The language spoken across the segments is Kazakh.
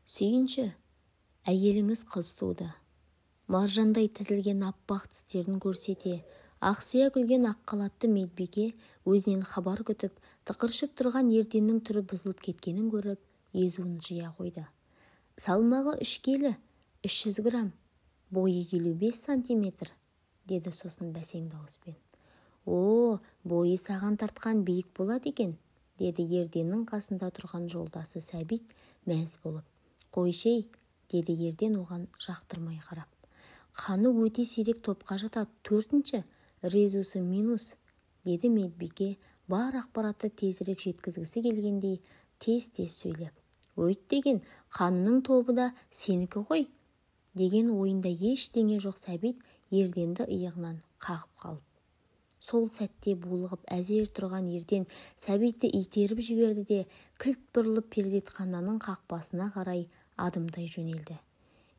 Сүйінші, әйеліңіз қыз туды. Маржандай тізілген аппақ тістерін көрсете, ақсия күлген ақ халатты медбике өзінен хабар күтіп, тықыршып тұрған Ерденнің түрі бұзылып кеткенін көріп, езуін жия қойды. Салмағы 3 келі, 300 грамм, бойы 55 сантиметр, деді сосын бәсең дауыспен. О, бойы саған тартқан биік болады екен, деді Ерденнің қасында тұрған жолдасы Сәбит мәз болып. Қойшы, деді Ерден оған жақтырмай қарап. Қаны өте сирек топқа жатады, 4-ші, резусы минус, деді медбике бар ақпаратты тезірек жеткізгісі келгендей тез-тез сөйлеп. Өйт деген, қанының тобы да сенікі ғой, деген ойында ештеңе жоқ Сәбит Ерденді иығынан қағып қалып. Сол сәтте булығып әзер тұрған Ерден Сәбитті итеріп жіберді де, кілт бұрылып перзентхананың қақпасына қарай адымдай жөнелді.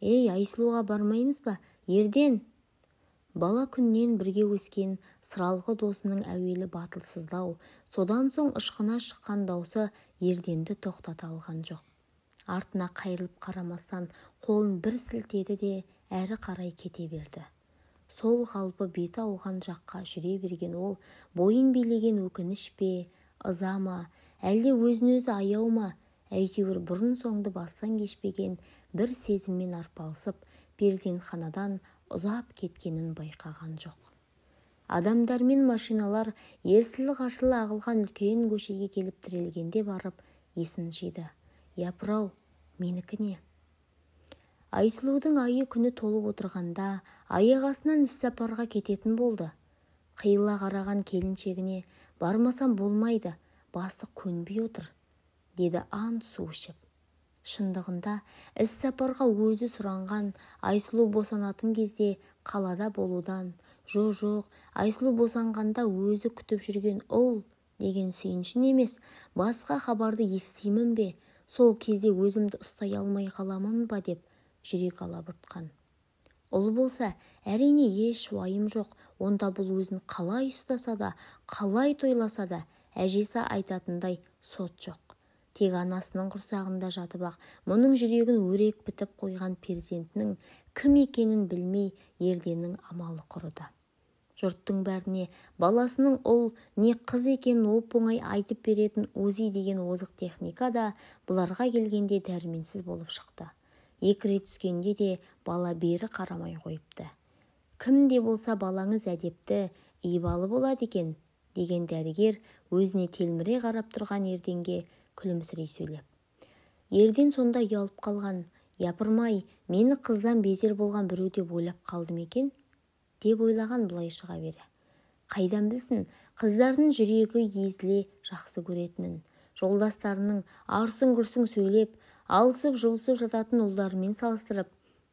Ей, Айсұлуға бармаймыз ба, Ерден? Бала күннен бірге өскен сыралғы досының әуелі батылсыздау, содан соң ышқына шыққан даусы Ерденді тоқтата алған жоқ. Артына қайырылып қарамастан қолын бір сілтеді де әрі қарай кете берді. Сол қалпы беті ауған жаққа жүре берген ол бойын билеген өкініш пе, ыза ма, әлде өзін-өзі аяу ма, әйтеуір бұрын-соңды бастан кешпеген бір сезіммен арпалысып, перзентханадан ұзап кеткенін байқаған жоқ. Адамдар мен машиналар ерсілі-қарсылы ағылған үлкен көшеге келіп тірелгенде барып есін жиды. Япырау, менікі не? Айсұлудың айы күні толып отырғанда аяқ астынан іссапарға кететін болды. Қиыла қараған келіншегіне бармасам болмайды, бастық көнбей отыр, деді ант су ішіп. Шындығында іссапарға өзі сұранған Айсұлу босанатын кезде қалада болудан, жоқ, Айсұлу босанғанда өзі күтіп жүрген ұл деген сүйіншін емес, басқа хабарды естимін бе, сол кезде өзімді ұстай алмай қаламын ба деп жүрек алабұртқан. Ұл болса, әрине еш уайым жоқ, онда бұл өзін қалай ұстаса да, қалай тойласа да, әжесі айтатындай сот жоқ. Тек анасының құрсағында жатып-ақ, мұның жүрегін өрек бітіп қойған перзентінің кім екенін білмей Ерденнің амалы құрыды. Жұрттың бәріне баласының ұл не қыз екенін оп-оңай айтып беретін УЗИ деген озық техника да бұларға келгенде дәрменсіз болып шықты. Екі рет түскенде де бала бері қарамай қойыпты. Кім де болса балаңыз әдепті, ибалы болады екен, деген дәрігер өзіне телміре қарап тұрған Ерденге күлімсірей сөйлеп. Ерден сонда ұялып қалған, япырмай, мені қыздан безер болған біреу деп ойлап қалдым екен, деп ойлаған былай шыға бере. Қайдан білсін, қыздардың жүрегі езіле жақсы көретінін, жолдастарының арсың-күрсің сөйлеп, алысып-жұлысып жататын ұлдарымен салыстырып,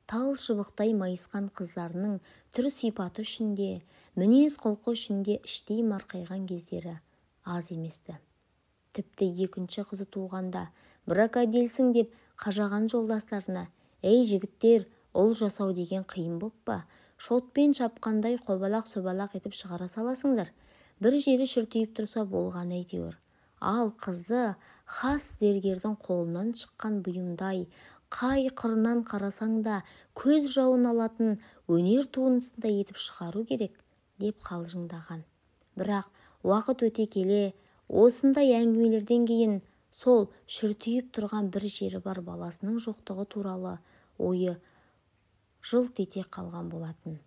тал шыбықтай майысқан қыздарының түр сипаты үшін де, мінез құлқы үшін де іштей марқайған кездері аз еместі. Тіпті екінші қызы туғанда бракоделсің деп қажаған жолдастарына, «Ей жігіттер, ұл жасау деген қиын боп па? Шотпен шапқандай қобалақ-собалақ етіп шығара саласыңдар. Бір жері шүртиіп тұрса болған әйтеуір. Ал қызды хас зергердің қолынан шыққан бұйымдай, қай қырынан қарасаң да көз жауын алатын өнер туындысындай етіп шығару керек», деп қалжыңдаған. Бірақ уақыт өте келе, осындай әңгімелерден кейін сол шүртиіп тұрған бір жері бар баласының жоқтығы туралы ойы жылт ете қалған болатын.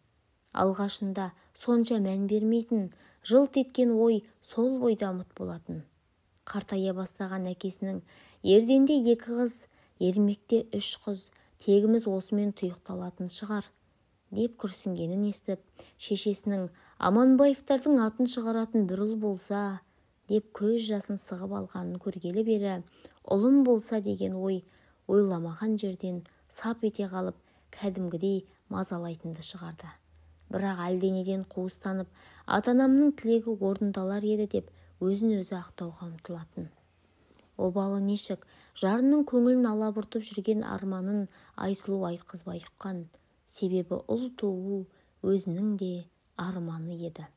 Алғашында сонша мән бермейтін, жылт еткен ой сол бойда ұмыт болатын. Қартая бастаған әкесінің Ерденде 2 қыз, Ермекте 3 қыз, тегіміз осымен тұйықталатын шығар, деп күрсінгенін естіп, шешесінің Аманбаевтардың атын шығаратын бір ұл болса, деп көз жасын сығып алғанын көргелі бері, ұлым болса деген ой ойламаған жерден сап ете қалып, кәдімгідей мазалайтынды шығарды. Бірақ әлденеден қуыстанып, ата-анамның тілегі орындалар еді деп өзін өзі ақтауға ұмтылатын. Обалы нешік, жарының көңілін алабұртып жүрген арманын Айсұлу айтқызбай ұққан. Себебі ұл туу өзінің де арманы еді.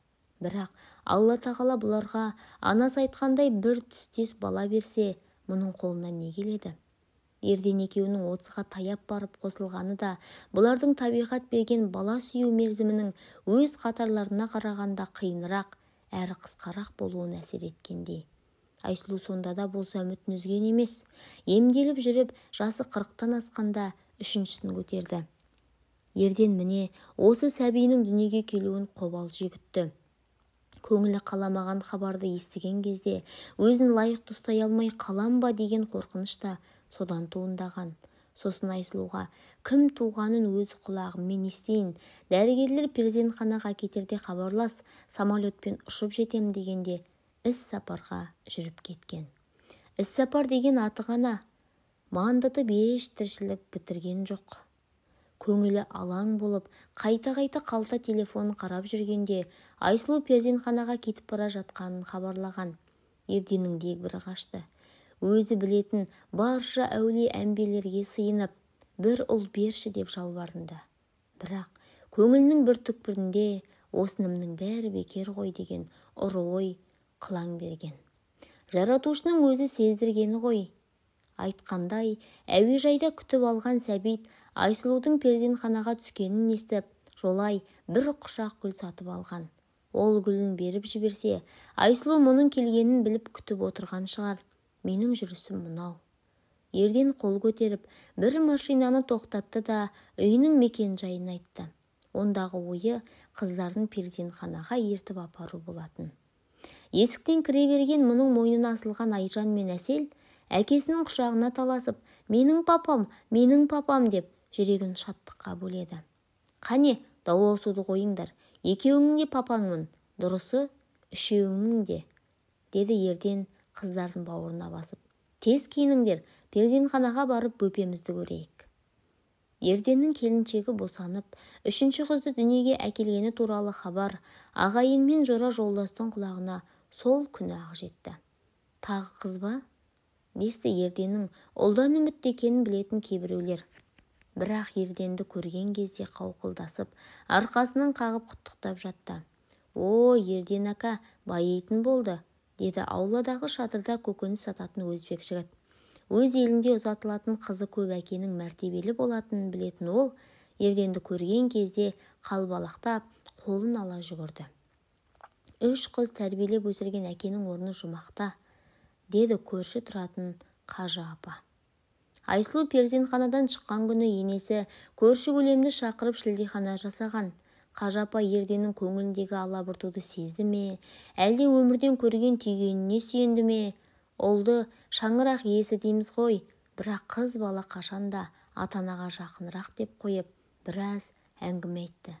Бірақ Алла тағала бұларға анасы айтқандай бір түстес бала берсе, мұның қолынан не келеді? Ерден екеуінің 30-ға таяп барып қосылғаны да бұлардың табиғат берген бала сүю мерзімінің өз қатарларына қарағанда қиынырақ, әрі қысқарақ болуын әсер еткендей. Айсұлу сонда да болса үмітін үзген емес. Емделіп жүріп, жасы 40-тан асқанда үшіншісін көтерді. Ерден міне осы сәбиінің дүниеге келуін қобалжи күтті. Көңілі қаламаған хабарды естіген кезде өзін лайықты ұстай алмай қалам ба деген қорқыныш та содан туындаған. Сосын Айсұлуға кім туғанын өз құлағыммен естейін, дәрігерлер перзентханаға кетерде хабарлас, самолетпен ұшып жетем дегенде іс-сапарға жүріп кеткен. Іс-сапар деген аты ғана, мандытып еш тіршілік бітірген жоқ. Көңілі алаң болып, қайта-қайта қалта телефонын қарап жүргенде Айсұлу перзентханаға кетіп бара жатқанын хабарлаған. Ерденнің дегбірі қашты. Өзі білетін барша әулие әмбелерге сыйынып, бір ұл берші деп жалбарынды. Бірақ көңілінің бір түкпірінде осынымның бәрі бекер ғой деген ұры ой қылаң берген. Жаратушының өзі сездіргені ғой. Айтқандай, әуежайда күтіп алған Сәбит Айсұлудың перзентханаға түскенін естіп, жолай бір құшақ гүл сатып алған. Ол гүлін беріп жіберсе, Айсұлу мұның келгенін біліп күтіп отырған шығар. Менің жүрісім мынау. Ерден қол көтеріп, бір машинаны тоқтатты да үйінің мекен-жайын айтты. Ондағы ойы қыздарын перзентханаға ертіп апару болатын. Есіктен кіре берген мұның мойнына асылған Айжан мен Әсел әкесінің құшағына таласып, «Менің папам, менің папам» деп жүрегін шаттыққа бөледі. «Қане, дауласуды қойыңдар, екеуіңнің де папаңмын, дұрысы үшеуіңнің де», деді Ерден қыздардың бауырына басып. «Тез киініңдер, перзентханаға барып бөпемізді көрейік». Ерденнің келіншегі босанып, үшінші қызды дүниеге әкелгені туралы хабар ағайын мен жора жолдастың құлағына сол күні-ақ жетті. «Тағы қыз ба?» десті Ерденнің ұлдан үмітті екенін білетін кейбіреулер. Бірақ Ерденді көрген кезде қауқылдасып, арқасынан қағып құттықтап жатты. «О, Ерден ака, байитын болды», деді ауладағы шатырда көкөніс сататын өзбек жігіт. Өз елінде ұзатылатын қызы көп әкенің мәртебелі болатынын білетін ол, Ерденді көрген кезде қалбалақтап, қолын ала жүгірді. «Үш қыз тәрбиелеп өсірген әкенің орны жұмақта», деді көрші тұратын Қажы апа. Айсұлу перзентханадан шыққан күні енесі көрші көлемді шақырып шілдехана жасаған. Қажы апа Ерденнің көңіліндегі алабұртуды сезді ме, әлде өмірден көрген түйгеніне сүйенді ме? Ұлды шаңырақ иесі дейміз ғой, бірақ қыз бала қашанда ата-анаға жақынырақ деп қойып, біраз әңгіме айтты.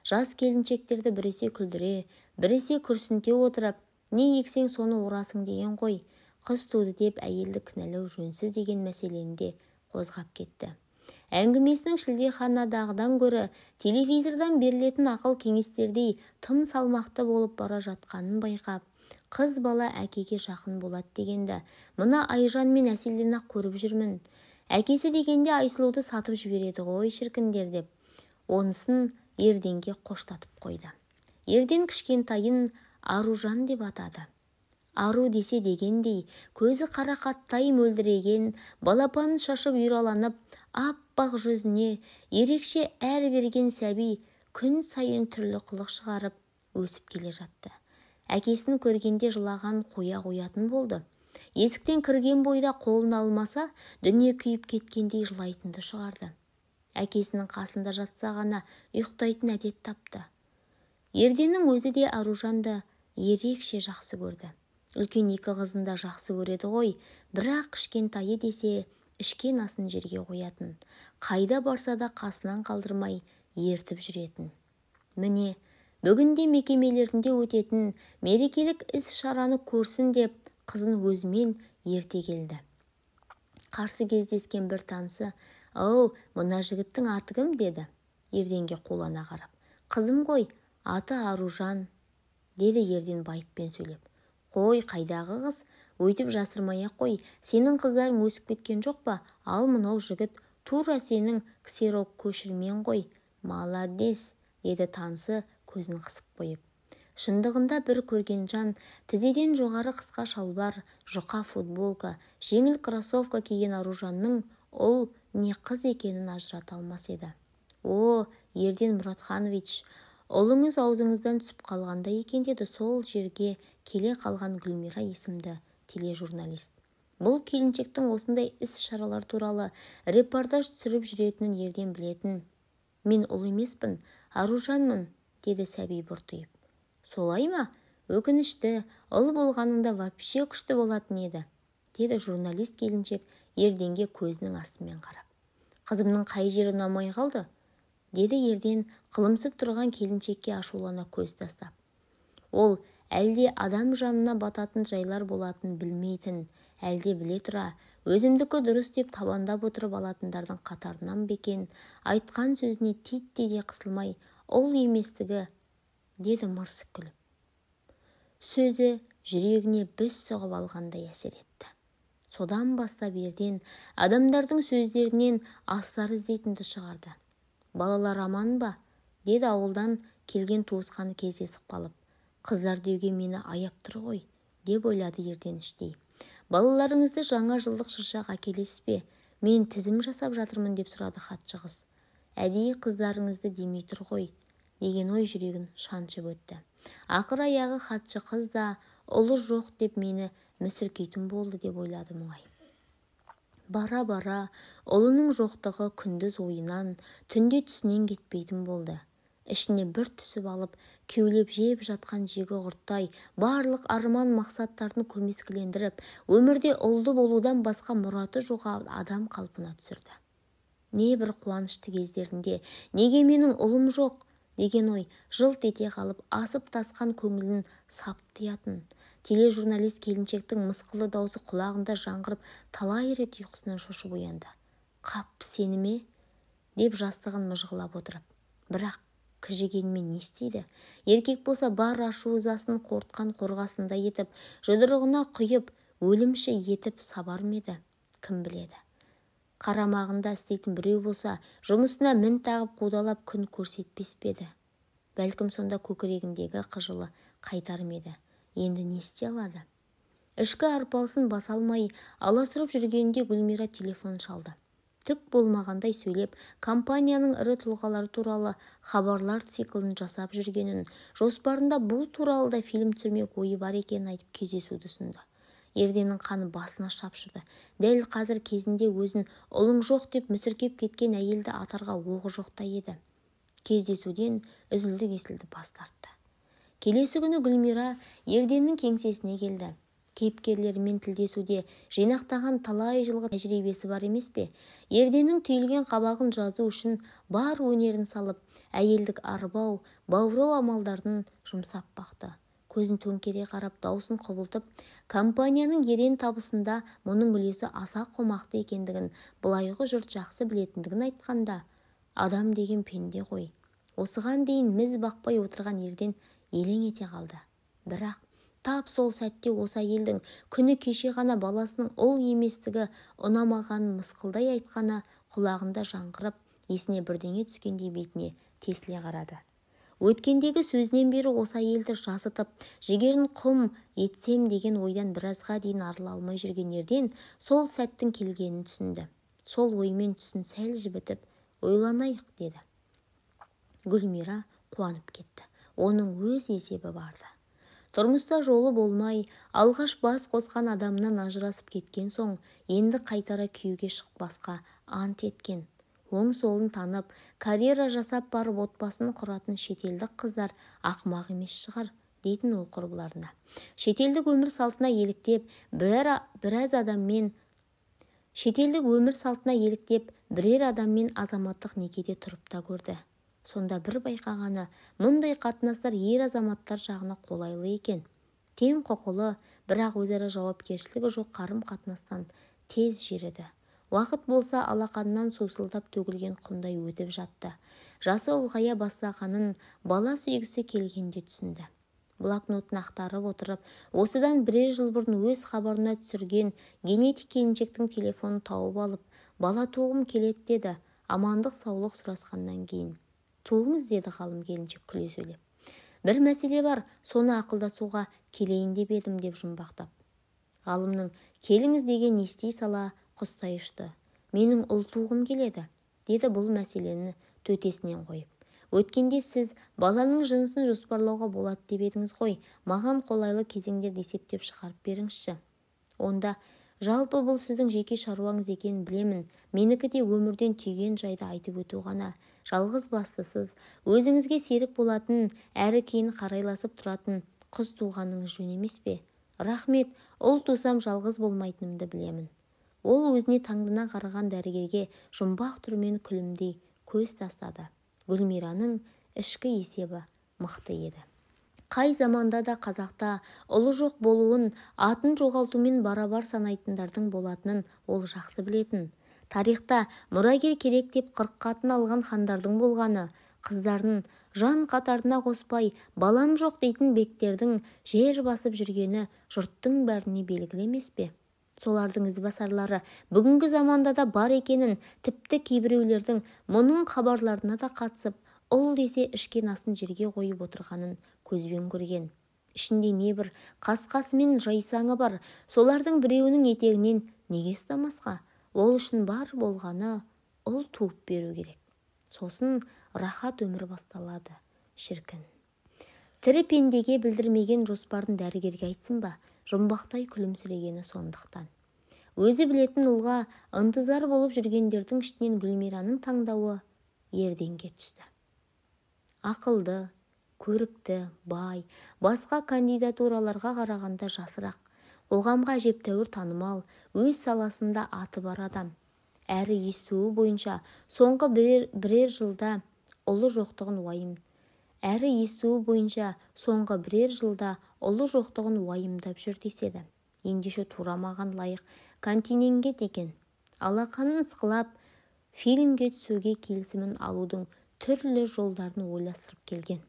Жас келіншектерді біресе күлдіре, біресе күрсінте отырып, не ексең соны орасың деген ғой, қыз туды деп әйелді кінәлау жөнсіз деген мәселені де қозғап кетті. Әңгімесінің шілдеханадағыдан гөрі телевизордан берілетін ақыл кеңестердей тым салмақты болып бара жатқанын байқап, қыз бала әкеге жақын болады дегенді мына Айжан мен Әселден-ақ көріп жүрмін. Әкесі дегенде Айсұлуды сатып жібереді ғой шіркіндер деп, онысын Ерденге қоштатып қойды. Ерден кішкентайын Аружан деп атады. Ару десе дегендей, көзі қарақаттай мөлдіреген, балапанын шашып ұйраланып, аппақ жүзіне ерекше әр берген сәби күн сайын түрлі қылық шығарып өсіп келе жатты. Әкесін көргенде жылаған қоя қоятын болды. Есіктен кірген бойда қолын алмаса, дүние күйіп кеткендей жылайтынды шығарды. Әкесінің қасында жатса ғана ұйықтайтын әдет тапты. Ерденнің өзі де Аружанды ерекше жақсы көрді. Үлкен екі қызын да жақсы көреді ғой, бірақ кішкентайы десе, ішкен асын жерге қоятын. Қайда барса да қасынан қалдырмай ертіп жүретін. Міне, бүгінде мекемелерінде өтетін мерекелік іс-шараны көрсін деп қызын өзімен ерте келді. Қарсы кездескен бір танысы, «Ау, мына жігіттің аты кім?» деді Ерденге қулана қарап. «Қызым ғой, аты Аружан», деді Ерден байыппен сөйлеп. «Қой, қайдағы қыз? Өйтіп жасырмай-ақ қой, сенің қыздарың өсіп кеткен жоқ па? Ал мынау жігіт тура сенің ксерок көшірмен ғой. Молодец», деді танысы көзін қысып қойып. Шындығында бір көрген жан тізеден жоғары қысқа шалбар, жұқа футболка, жеңіл кроссовка киген Аружанның ұл не қыз екенін ажырата алмас еді. О, Ерден Мұратханович, ұлыңыз аузыңыздан түсіп қалғандай екен, деді сол жерге келе қалған Гүлмира есімді тележурналист. Бұл келіншектің осындай іс-шаралар туралы репортаж түсіріп жүретінін Ерден білетін. Мен ұл емеспін, Аружанмын, деді сәби бұртиып. Солай ма? Өкінішті, ұл болғаныңда вообще күшті болатын еді, деді журналист келіншек Ерденге көзінің астымен қарап. Қызымның қай жері ұнамай қалды? Деді Ерден қылымсып тұрған келіншекке ашулана көз тастап. Ол әлде адам жанына бататын жайлар болатын білмейтін, әлде біле тұра, өзімдікі дұрыс деп табандап отырып алатындардың қатарынан бекен, айтқан сөзіне титтей де қысылмай, ұл еместігі, деді мырсып күліп. Сөзі жүрегіне біз соғып алғандай әсер етті. Содан бастап Ерден адамдардың сөздерінен астар іздейтінді шығарды. Балалар аман ба? Деді ауылдан келген туысқаны кездесіп қалып. Қыздар деуге мені аяп тұр ғой, деп ойлады Ерден іштей. Балаларыңызды жаңа жылдық шыршаға әкелесіз бе? Мен тізім жасап жатырмын, деп сұрады хатшы қыз. Әдейі қыздарыңызды демей тұр ғой, деген ой жүрегін шаншып өтті. Ақыр аяғы хатшы қыз да ұлы жоқ деп мені мүсіркейтін болды, деп ойлады мұңайып. Бара-бара ұлының жоқтығы күндіз ойынан, түнде түсінен кетпейтін болды. Ішіне бір түсіп алып, кеулеп жеп жатқан жегі құрттай, барлық арман мақсаттарын көмескілендіріп, өмірде ұлды болудан басқа мұраты жоқ адам қалпына түсірді. Не бір қуанышты кездерінде, неге менің ұлым жоқ, деген ой жылт ете қалып, асып тасқан көңілін сап тыятын. Тележурналист келіншектің мысқылды даусы құлағында жаңғырып, талай рет ұйқысынан шошып оянды. Қап, сені ме? Деп жастығын мыжғылап отырып. Бірақ кіжігенмен не істейді? Еркек болса бар ашу-ызасын қорытқан қорғасындай етіп, жұдырығына құйып, өлімші етіп сабар ма еді? Кім біледі? Қарамағында істейтін біреу болса, жұмысына мін тағып қудалап күн көрсетпес пе еді? Бәлкім сонда көкірегіндегі қыжылы қайтар ма еді? Енді не істей алады? Ішкі арпалысын баса алмай, аласұрып жүргенінде Гүлмира телефон шалды. Түк болмағандай сөйлеп, компанияның ірі тұлғалары туралы хабарлар циклін жасап жүргенін, жоспарында бұл туралы да фильм түсірмек ойы бар екенін айтып кездесуді ұсынды. Ерденнің қаны басына шапшыды. Дәл қазір кезінде өзін ұлың жоқ деп мүсіркеп кеткен әйелді атарға оғы жоқтай еді. Кездесуден үзілді-кесілді бас тартты. Келесі күні Гүлмира Ерденнің кеңсесіне келді. Кейіпкерлерімен тілдесуде жинақтаған талай жылғы тәжірибесі бар емес пе? Ерденнің түйілген қабағын жазу үшін бар өнерін салып, әйелдік арбау, баурау амалдарын жұмсап бақты. Көзін төңкере қарап, даусын құбылтып, компанияның ерен табысында мұның үлесі аса қомақты екендігін, былайғы жұрт жақсы білетіндігін айтқанда, адам деген пенде ғой. Осыған дейін міз бақпай отырған Ерден елең ете қалды. Бірақ тап сол сәтте осы әйелдің күні кеше ғана баласының ұл еместігі ұнамағанын мысқылдай айтқаны құлағында жаңғырып, есіне бірдеңе түскендей бетіне тесіле қарады. Өткендегі сөзінен бері осы әйелді жасытып, жігерін құм етсем деген ойдан біразға дейін арыла алмай жүрген Ерден сол сәттің келгенін түсінді. Сол оймен түсін сәл жібітіп, ойланайық, деді. Гүлмира қуанып кетті. Оның өз есебі барды. Тұрмыста жолы болмай, алғаш бас қосқан адамнан ажырасып кеткен соң, енді қайтара күйеуге шықпасқа ант еткен. Оң солын танып, карьера жасап барып отбасын құратын шетелдік қыздар ақымақ емес шығар, дейтін ол құрбыларына. Шетелдік өмір салтына еліктеп, біраз адаммен шетелдік өмір салтына еліктеп, бірер адаммен азаматтық некеде тұрып та көрді. Сонда бір байқағаны, мұндай қатынастар ер азаматтар жағына қолайлы екен. Тең құқылы, бірақ өзара жауапкершілігі жоқ қарым-қатынастан тез жеріді. Уақыт болса алақаннан сусылдап төгілген құмдай өтіп жатты. Жасы ұлғая бастағанын бала сүйгісі келгенде түсінді. Блокнотын ақтарып отырып, осыдан бірер жыл бұрын өз хабарына түсірген генетик келіншектің телефонын тауып алып, бала туғым келеді деді, амандық саулық сұрасқаннан кейін. Туыңыз, деді ғалым келіншек күле сөйлеп. Бір мәселе бар, соны ақылдасуға келейін деп едім, деп жұмбақтап. Ғалымның келіңіз деген ести сала құстай ұшты. Менің ұл туғым келеді, деді бұл мәселені төтесінен қойып. Өткенде сіз баланың жынысын жоспарлауға болады деп едіңіз ғой. Маған қолайлы кезеңдерді есептеп шығарып беріңізші. Онда жалпы бұл сіздің жеке шаруаңыз екенін білемін. Менікі де өмірден түйген жайды айтып өту ғана. Жалғыз бастысыз, өзіңізге серік болатын, әрі кейін қарайласып тұратын қыз туғаныңыз жөн емес пе? Рахмет, ұл тусам жалғыз болмайтынымды білемін. Ол өзіне таңдана қараған дәрігерге жұмбақ түрмен күлімдей көз тастады. Гүлмираның ішкі есебі мықты еді. Қай заманда да қазақта ұлы жоқ болуын атын жоғалтумен барабар санайтындардың болатынын ол жақсы білетін. Тарихта мұрагер керек деп 40 қатын алған хандардың болғаны, қыздарын жан қатарына қоспай балам жоқ дейтін бектердің жер басып жүргені жұрттың бәріне белгілі емес пе? Солардың ізбасарлары бүгінгі заманда да бар екенін, тіпті кейбіреулердің мұның хабарларына да қатысып, ұл десе ішкен асын жерге қойып отырғанын көзбен көрген. Ішінде небір қасқасы мен жайсаңы бар, солардың біреуінің етегінен неге ұстамасқа? Ол үшін бар болғаны ұл туып беру керек. Сосын рахат өмір басталады, шіркін. Тірі пендеге білдірмеген жоспарын дәрігерге айтсын ба? Жұмбақтай күлімсірегені сондықтан. Өзі білетін ұлға ынтызар болып жүргендердің ішінен Гүлмираның таңдауы Ерденге түсті. Ақылды, көрікті, бай, басқа кандидатураларға қарағанда жасырақ, қоғамға әжептәуір танымал, өз саласында аты бар адам. Әрі естуі бойынша соңғы бірер жылда ұлы жоқтығын уайым. Әрі естуі бойынша соңғы бірер жылда ұлы жоқтығын уайымдап жүр деседі. Ендеше тура маған лайық континентке екен. Алақанын ысқылап, фильмге түсуге келісімін алудың түрлі жолдарын ойластырып келген.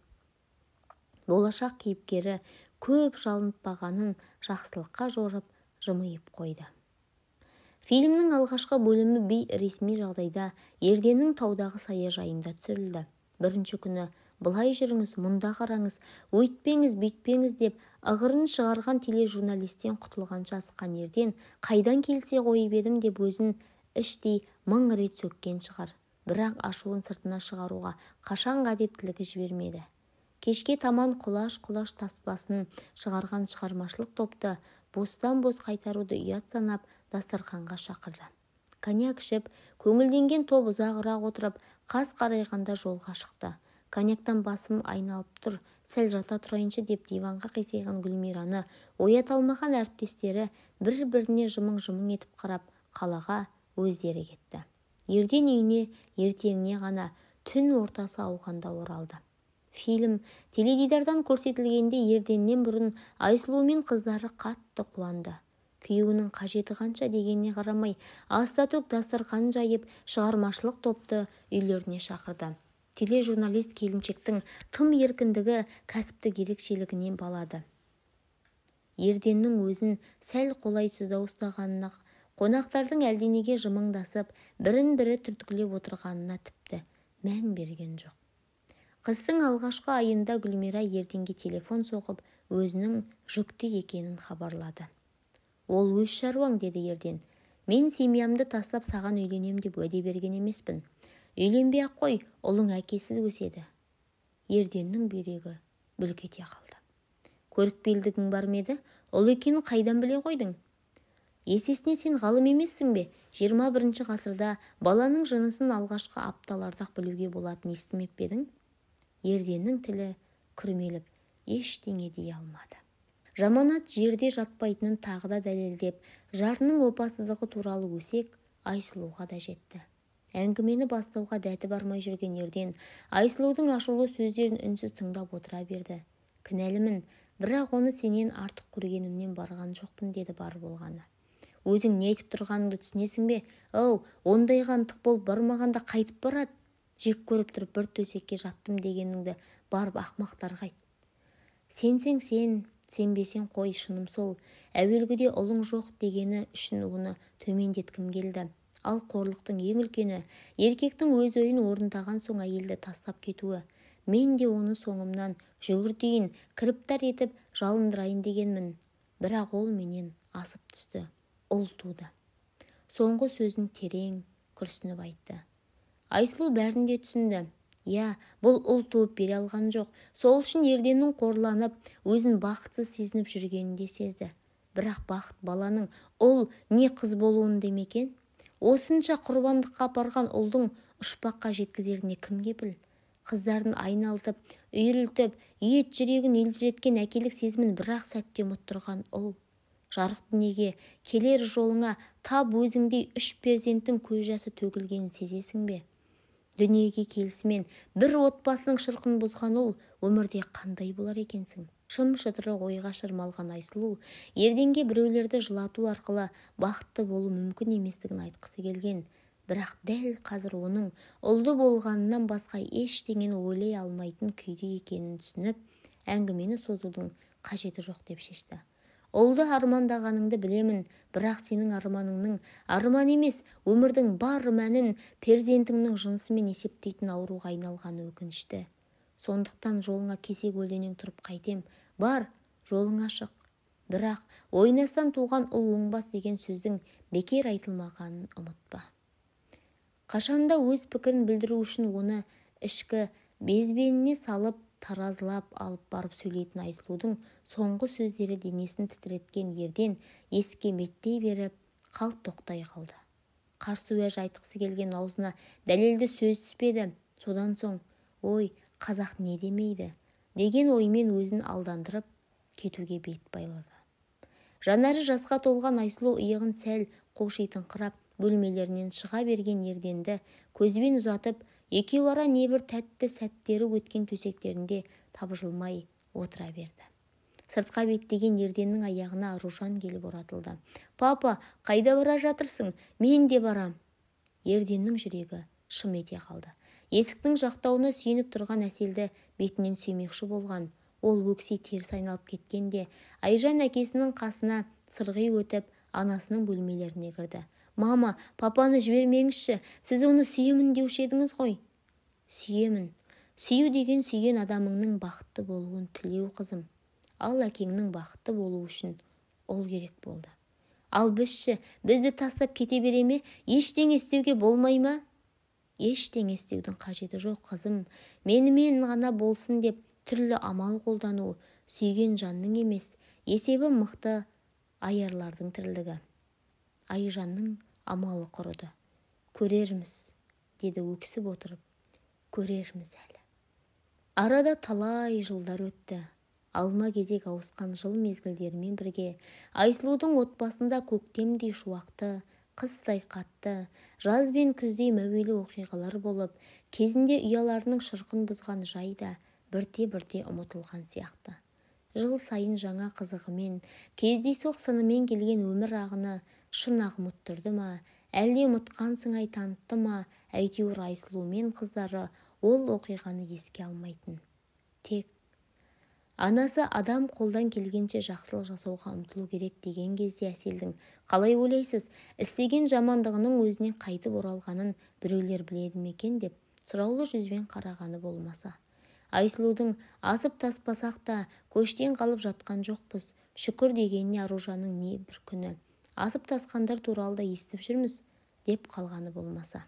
Болашақ кейіпкері көп жалынтпағанын жақсылыққа жорып, жымиып қойды. Фильмнің алғашқы бөлімі бейресми жағдайда Ерденнің таудағы саяжайында түсірілді. Бірінші күні былай жүріңіз, мұнда қараңыз, өйтпеңіз, бүйтпеңіз деп ығырын шығарған тележурналистен құтылғанша асыққан Ерден қайдан келсе қойып едім деп өзін іштей 1000 рет сөккен шығар. Бірақ ашуын сыртына шығаруға қашанға әдептілігі жібермеді. Кешке таман құлаш-құлаш таспасын шығарған шығармашылық топты бостан-бос қайтаруды ұят санап дастарханға шақырды. Коньяк ішіп, көңілденген топ ұзағырақ отырып, қас қарайғанда жолға шықты. Коньяктан басым айналып тұр, сәл жата тұрайыншы деп диванға қисайған Гүлмираны оята алмаған әріптестері бір-біріне жымың-жымың етіп қарап, қалаға өздері кетті. Ерден үйіне ертеңіне ғана түн ортасы ауғанда оралды. Фильм теледидардан көрсетілгенде Ерденнен бұрын Айсұлу мен қыздары қатты қуанды. Күйеуінің қажеті қанша дегеніне қарамай, аста-төк дастархан жайып, шығармашылық топты үйлеріне шақырды. Тележурналист келіншектің тым еркіндігі кәсіптік ерекшелігінен балады. Ерденнің өзін сәл қолайсыздау ұстағанына, қонақтардың әлденеге жымыңдасып, бірін-бірі түрткілеп отырғанына тіпті мән берген жоқ. Қыстың алғашқы айында Гүлмира Ерденге телефон соғып, өзінің жүкті екенін хабарлады. Ол өз шаруаң, деді Ерден. Мен семьямды тастап саған үйленем деп уәде берген емеспін. Үйленбей-ақ қой, ұлың әкесіз өседі. Ерденнің бүйрегі бүлк ете қалды. Көрікпелдігің бар ма еді? Ұл екенін қайдан біле қойдың? Есесіне сен ғалым емессің бе? 21-ші ғасырда баланың жынысын алғашқы апталарда-ақ білуге болатынын естімеп пе едің? Ерденнің тілі күрмеліп, ештеңе дей алмады. Жаманат жерде жатпайтынын тағы да дәлелдеп, жарының опасыздығы туралы өсек Айсұлуға да жетті. Әңгімені бастауға дәті бармай жүрген Ерден Айсұлудың ашулы сөздерін үнсіз тыңдап отыра берді. Кінәлімін, бірақ оны сенен артық көргенімнен барған жоқпын, деді бар болғаны. Өзің не айтып тұрғаныңды түсінесің бе? Оу, ондайға ынтық болып бармағанда қайтып барады. Жек көріп тұрып бір төсекке жаттым дегеніңді барып ақмақтарға айт. Сенсең сен, сенбесең қой, шыным сол. Әуелгіде ұлың жоқ дегені үшін оны төмендеткім келді. Ал қорлықтың ең үлкені, еркектің өз ойын орындаған соң әйелді тастап кетуі. Мен де оны соңымнан жүгіртейін, кіріптар етіп жалындырайын дегенмін. Бірақ ол менен асып түсті, ұл туды. Соңғы сөзін терең, күрсініп айтты. Айсұлу бәрін де түсінді. Иә, бұл ұл туып бере алған жоқ. Сол үшін Ерденнің қорланып, өзін бақытсыз сезініп жүргенін де сезді. Бірақ бақыт баланың ұл не қыз болуын демекен. Осынша құрбандыққа апарған ұлдың ұшпаққа жеткізеріне кім кепіл? Қыздарын айналтып, үйірілтіп, ет жүрегін елжіреткен әкелік сезімін бір-ақ сәтте ұмыттырған ұл. Жарық дүниеге келер жолыңа тап өзіңдей үш перзенттің көз жасы төгілгенін сезесің бе? Дүниеге келісімен бір отбасының шырқын бұзған ұл өмірде қандай болар екенсің? Шым-шытырық ойға шырмалған Айсұлу Ерденге біреулерді жылату арқылы бақытты болу мүмкін еместігін айтқысы келген. Бірақ дәл қазір оның ұлды болғанынан басқа ештеңені ойлай алмайтын күйде екенін түсініп, әңгімені созудың қажеті жоқ деп шешті. Ұлды армандағаныңды білемін, бірақ сенің арманыңның арман емес, өмірдің бар мәнін перзентіңнің жынысымен есептейтін ауруға айналғаны өкінішті. Сондықтан жолыңа кесе көлденең тұрып қайтем, бар, жолың ашық. Бірақ ойнастан туған ұл оңбас деген сөздің бекер айтылмағанын ұмытпа. Қашанда өз пікірін білдіру үшін оны ішкі безбеніне салып, таразылап алып барып сөйлейтін Айсұлудың соңғы сөздері денесін тітіреткен Ерден есікке беттей беріп, қалт тоқтай қалды. Қарсы уәж айтқысы келген аузына дәлелді сөз түспеді. Содан соң, ой, қазақ не демейді, деген оймен өзін алдандырып кетуге бет байлады. Жанары жасқа толған Айсұлу иығын сәл қушитыңқырап, бөлмелерінен шыға берген Ерденді көзбен ұзатып, екеуара небір тәтті сәттері өткен төсектерінде табжылмай отыра берді. Сыртқа беттеген Ерденнің аяғына Аружан келіп оратылды. «Папа, қайда бара жатырсың? Мен де барам!» Ерденнің жүрегі шым ете қалды. Есіктің жақтауына сүйеніп тұрған Әселді бетінен сүймекші болған. Ол өкси теріс айналып кеткенде Айжан әкесінің қасына сырғи өтіп, анасының бөлмелеріне кірді. «Мама, папаны жібермеңізші, сіз оны сүйемін деуші едіңіз ғой». «Сүйемін. Сүю деген сүйген адамыңның бақытты болуын тілеу, қызым. Ал әкеңнің бақытты болуы үшін ұл керек болды. Ал бізші, бізді тастап кете бере ме? Ештеңе істеуге болмай ма?» «Ештеңе істеудің қажеті жоқ, қызым. Менімен ғана болсын деп түрлі амал қолдану сүйген жанның емес, есебі мықты аярлардың тірлігі». Айжанның амалы құрыды. «Көрерміз», деді өксіп отырып. «Көрерміз әлі». Арада талай жылдар өтті. Алма кезек ауысқан жыл мезгілдерімен бірге Айсұлудың отбасында көктемдей шуақты, қыстай қатты, жаз бен күздей мәуелі оқиғалар болып, кезінде ұяларының шырқын бұзған жай да бірте-бірте ұмытылған сияқты. Жыл сайын жаңа қызығымен, кездейсоқ сынымен келген өмір ағыны шын-ақ ұмыттырды ма, әлде ұмытқан сыңай танытты ма, әйтеуір Айсұлу мен қыздары ол оқиғаны еске алмайтын. Тек анасы адам қолдан келгенше жақсылық жасауға ұмтылу керек деген кезде Әселдің қалай ойлайсыз, істеген жамандығының өзіне қайтып оралғанын біреулер біледі ме екен деп сұраулы жүзбен қарағаны болмаса. Айсұлудың асып таспасақ та көштен қалып жатқан жоқпыз, шүкір дегеніне Аружанның не бір күні асып тасқандар туралы да естіп жүрміз деп қалғаны болмаса.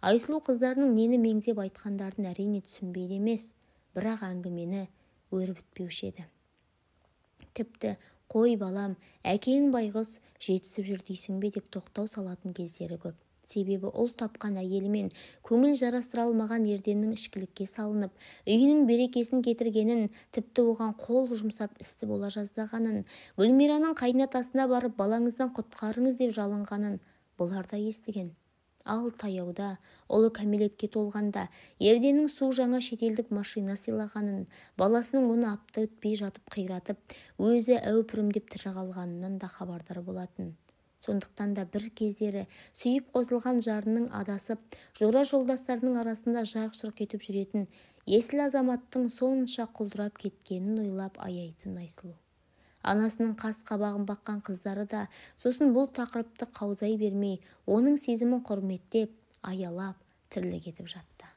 Айсұлу қыздарының нені меңзеп айтқандарын әрине түсінбейді емес, бірақ әңгімені өрбітпеуші еді. Тіпті қой балам, әкең байғұс жетісіп жүр дейсің бе деп тоқтау салатын кездері көп. Себебі ұл тапқан әйелімен көңіл жарастыра алмаған Ерденнің ішкілікке салынып, үйінің берекесін кетіргенін, тіпті оған қол жұмсап істі бола жаздағанын, Гүлмираның қайнатасына барып балаңыздан құтқарыңыз деп жалынғанын бұлар да естіген. Ал таяуда, ұлы кәмелетке толғанда, Ерденнің су жаңа шетелдік машина сыйлағанын, баласының оны апта өтпей жатып қиратып, өзі әупірімдеп тірі қалғанынан да хабардар болатын. Сондықтан да бір кездері сүйіп қосылған жарының адасып, жора жолдастарының арасында жарқ-жұрқ етіп жүретін есіл азаматтың сонша құлдырап кеткенін ойлап аяйтын Айсұлу. Анасының қас қабағын баққан қыздары да сосын бұл тақырыпты қаузай бермей, оның сезімін құрметтеп, аялап, тірлік етіп жатты.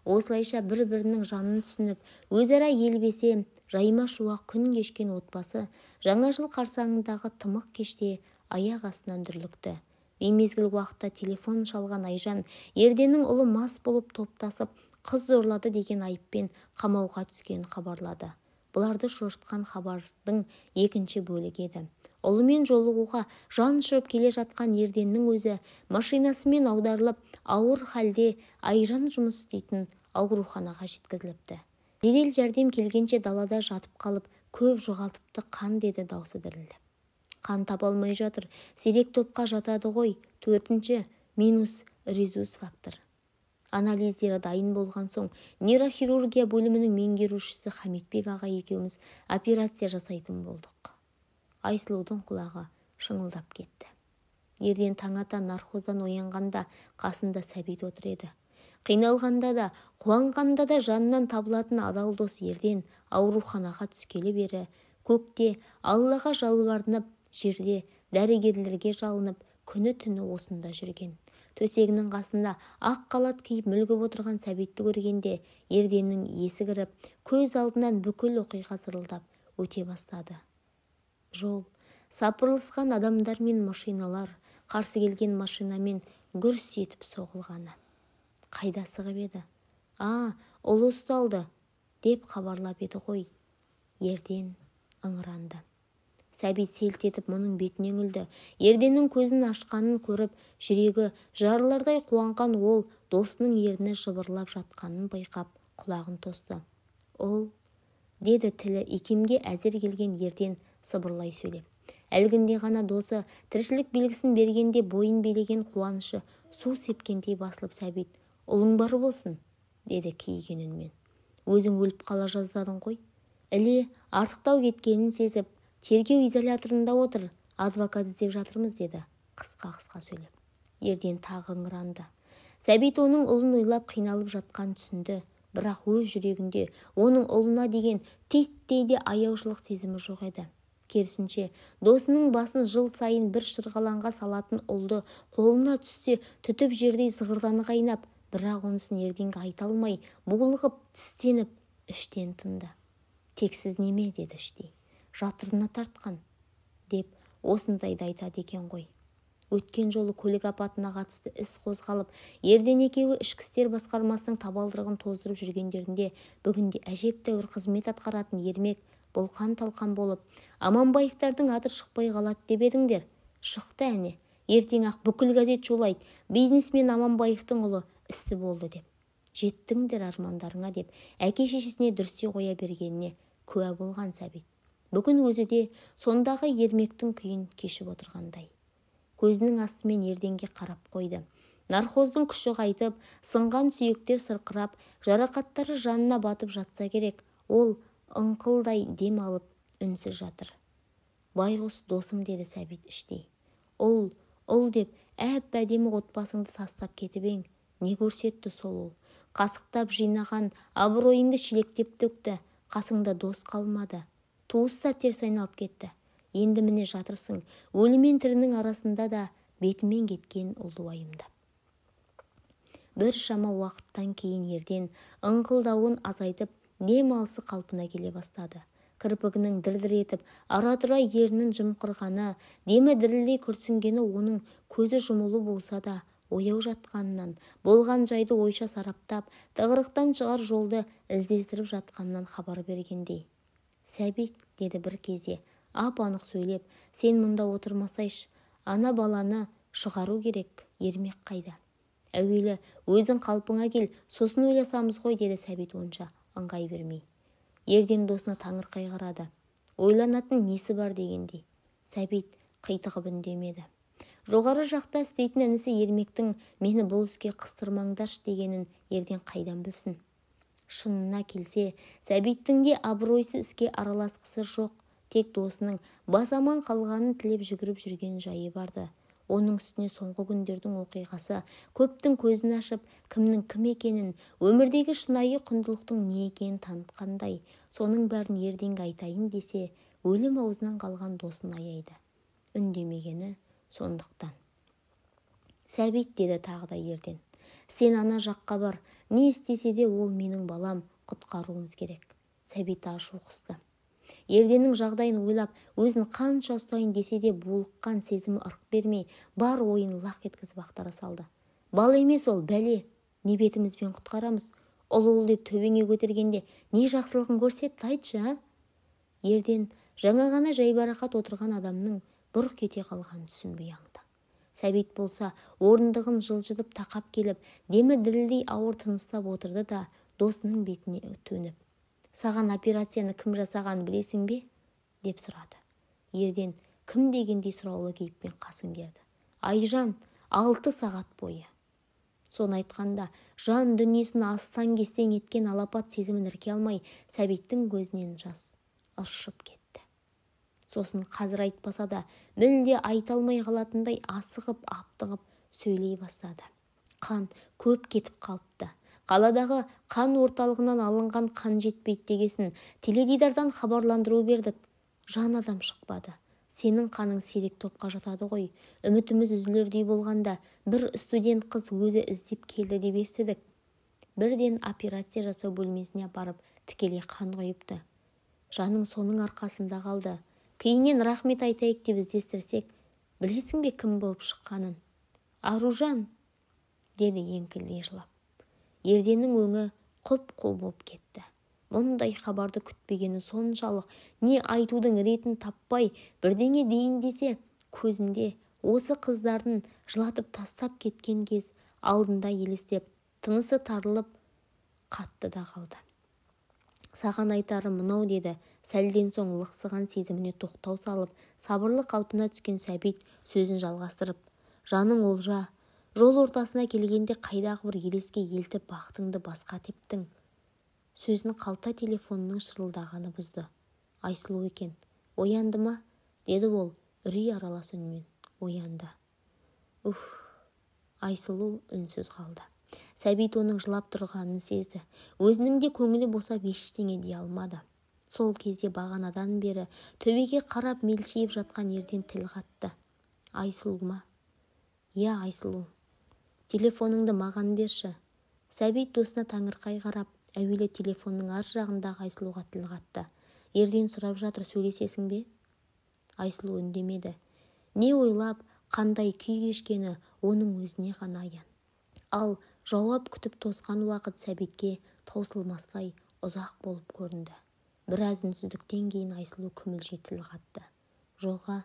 Осылайша бір-бірінің жанын түсініп, өзара елбесе, жайма шуақ күн кешкен отбасы жаңа жыл қарсаңындағы тымық кеште аяқ астынан дүрлікті. Беймезгіл уақытта телефон шалған Айжан Ерденнің ұлы мас болып топтасып, қыз зорлады деген айыппен қамауға түскенін хабарлады. Бұларды шошытқан хабардың екінші бөлігі еді. Ұлымен жолығуға жан ұшырып келе жатқан Ерденнің өзі машинасымен аударылып, ауыр халде Айжан жұмыс істейтін ауруханаға жеткізіліпті. Жедел жәрдем келгенше далада жатып қалып, көп жоғалтыпты қан, деді даусы дірілдеп. Қан таба алмай жатыр, сирек топқа жатады ғой, 4-ші минус резус фактор. Анализдері дайын болған соң, нейрохирургия бөлімінің меңгерушісі Хамитбек аға екеуміз операция жасайтын болдық. Айсұлудың құлағы шыңылдап кетті. Ерден таң ата наркоздан оянғанда қасында Сәбит отыр еді. Қиналғанда да, қуанғанда да жанынан табылатын адал дос Ерден ауруханаға түскелі бері көкте Аллаға жалбарынып, жерде дәрігерлерге жалынып, күні-түні осында жүрген. Төсегінің қасында ақ қалат киіп мүлгіп отырған Сәбитті көргенде Ерденнің есі кіріп, көз алдынан бүкіл оқиға зырылдап өте бастады. Жол, сапырылысқан адамдар мен машиналар, қарсы келген машинамен гүрс етіп соғылғаны. Қайда сығып еді? А, ұлы ұсталды, деп хабарлап еді ғой. Ерден ыңыранды. Сәбит селт етіп мұның бетіне үңілді. Ерденнің көзін ашқанын көріп, жүрегі жарылардай қуанған ол досының ерні жыбырлап жатқанын байқап, құлағын тосты. Ол, деді тілі икемге әзір келген Ерден сыбырлай сөйлеп. Әлгінде ғана досы тіршілік белгісін бергенде бойын билеген қуанышы су сепкендей басылып, Сәбит, ұлың бар болсын, деді кейіген үнмен. Өзің өліп қала жаздадың ғой. Іле артықтау кеткенін сезіп, тергеу изоляторында отыр, адвокат іздеп жатырмыз, деді қысқа-қысқа сөйлеп. Ерден тағы ыңыранды. Сәбит оның ұлын ойлап қиналып жатқан түсінді, бірақ өз жүрегінде оның ұлына деген титтей де аяушылық сезімі жоқ еді. Керісінше, досының басын жыл сайын бір шырғалаңға салатын ұлды қолына түссе түтіп жердей зығырданы қайнап, бірақ онысын Ерденге айта алмай, булығып, тістеніп, іштен тынды. Тексіз неме, деді іштей. Жатырына тартқан, деп осындайды айтады екен ғой. Өткен жолы көлік апатына қатысты іс қозғалып, Ерден екеуі ішкі істер басқармасының табалдырығын тоздырып жүргендерінде бүгінде әжептәуір қызмет атқаратын Ермек бұлқан-талқан болып, Аманбаевтардың аты шықпай қалады деп едіңдер. Шықты әне, ертең-ақ бүкіл газет шулайды, бизнесмен Аманбаевтың ұлы істі болды деп. Жеттіңдер армандарыңа деп, әке-шешесіне дүрсе қоя бергеніне куә болған Сәбит. Бүгін өзі де сондағы Ермектің күйін кешіп отырғандай. Көзінің астымен Ерденге қарап қойды. Наркоздың күші қайтып, сынған сүйектер сырқырап, жарақаттары жанына батып жатса керек, ол ыңқылдай дем алып үнсіз жатыр. Байғұс досым, деді Сәбит іштей. Ұл, ұл деп әп-әдемі отбасыңды тастап кетіп ең, не көрсетті сол ұл? Қасықтап жинаған абыройыңды шелектеп төкті, қасыңда дос қалмады. Туыс та теріс айналып кетті. Енді міне жатырсың, өлі мен тірінің арасында да бетімен кеткен ұлды уайымдап. Бір шама уақыттан кейін Ерден ыңқылдауын азайтып, дем алысы қалпына келе бастады. Кірпігінің дір-дір етіп, ара-тұра ернін жымқырғаны, демі дірілдей күрсінгені оның көзі жұмулы болса да ояу жатқанынан, болған жайды ойша сараптап, тығырықтан шығар жолды іздестіріп жатқанынан хабар бергендей. Сәбит, деді бір кезде, ап-анық сөйлеп, сен мұнда отырмасайшы, ана баланы шығару керек, Ермек қайда? Әуелі өзің қалпыңа кел, сосын ойласамыз ғой, деді Сәбит онша ыңғай бермей. Ерден досына таңырқай қарады. Ойланатын несі бар дегендей. Сәбит қитығып үндемеді. Жоғары жақта істейтін інісі Ермектің мені бұл іске қыстырмаңдаршы дегенін Ерден қайдан білсін? Шынына келсе, Сәбиттің де абыройсыз іске араласқысы жоқ, тек досының бас аман қалғанын тілеп жүгіріп жүрген жайы барды. Оның үстіне соңғы күндердің оқиғасы көптің көзін ашып, кімнің кім екенін, өмірдегі шынайы құндылықтың не екенін танытқандай, соның бәрін Ерденге айтайын десе, өлім аузынан қалған досын аяйды. Үндемегені сондықтан. Сәбит, деді тағы да Ерден, сен ана жаққа бар, не істесе де ол менің балам, құтқаруымыз керек. Сәбит ашу қысты. Ерденнің жағдайын ойлап, өзін қанша ұстайын десе де булыққан сезімі ырық бермей, бар ойын лақ еткізіп ақтара салды. Бала емес ол, бәле. Не бетімізбен құтқарамыз? Ұл деп төбеңе көтергенде не жақсылығын көрсетті, айтшы, а? Ерден жаңа ғана жайбарақат отырған адамның бұрқ ете қалғанын түсінбей аңтаң. Сәбит болса, орындығын жылжытып тақап келіп, демі дірілдей ауыр тыныстап отырды да, досының бетіне төніп, "Саған операцияны кім жасағанын білесің бе?" деп сұрады. Ерден кім дегендей сұраулы кейіппен қасын керді. "Айжан, 6 сағат бойы." Соны айтқанда жан дүниесін астан-кестең еткен алапат сезімін ірке алмай, Сәбиттің көзінен жас ыршып кетті. Сосын қазір айтпаса да мүлде айта алмай қалатындай асығып, аптығып сөйлей бастады. Қан көп кетіп қалыпты. Қаладағы қан орталығынан алынған қан жетпейді дегесін теледидардан хабарландыру бердік. Жан адам шықпады. Сенің қаның сирек топқа жатады ғой. Үмітіміз үзілердей болғанда бір студент қыз өзі іздеп келді деп естідік. Бірден операция жасау бөлмесіне апарып тікелей қан құйыпты. Жаның соның арқасында қалды. Кейіннен рахмет айтайық деп іздестірсек, білесің бе кім болып шыққанын? Аружан, деді еңкілдей жылап. Ерденнің өңі құп-қу болып кетті. Мұндай хабарды күтпегені соншалық, не айтудың ретін таппай, бірдеңе дейін десе, көзінде осы қыздарын жылатып тастап кеткен кез алдында елестеп, тынысы тарылып қатты да қалды. Саған айтарым мынау, деді сәлден соң лықсыған сезіміне тоқтау салып, сабырлы қалпына түскен Сәбит сөзін жалғастырып, жаның олжа, жол ортасына келгенде қайдағы бір елеске елтіп бақытыңды басқа тептің. Сөзін қалта телефонының шырылдағаны бұзды. Айсұлу екен. Оянды ма? Деді ол үрей аралас үнмен. Оянды. Уф. Айсұлу үнсіз қалды. Сәбит оның жылап тұрғанын сезді. Өзінің де көңілі босап ештеңе дей алмады. Сол кезде бағанадан бері төбеге қарап мелшиіп жатқан Ерден тіл қатты. Айсұлу ма? Иә, Айсұлу. Телефоныңды маған берші. Сәбит досына таңырқай қарап, әуелі телефонның ар жағындағы Айсұлуға тіл қатты. Ерден сұрап жатыр, сөйлесесің бе? Айсұлу үндемеді. Не ойлап, қандай күй кешкені оның өзіне ғана аян. Ал жауап күтіп тосқан уақыт Сәбитке таусылмастай ұзақ болып көрінді. Біраз үнсіздіктен кейін Айсұлу күмілжи тіл қатты. Жоға,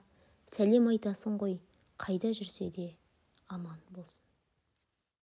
сәлем айтасың ғой, қайда жүрсе де аман болсын.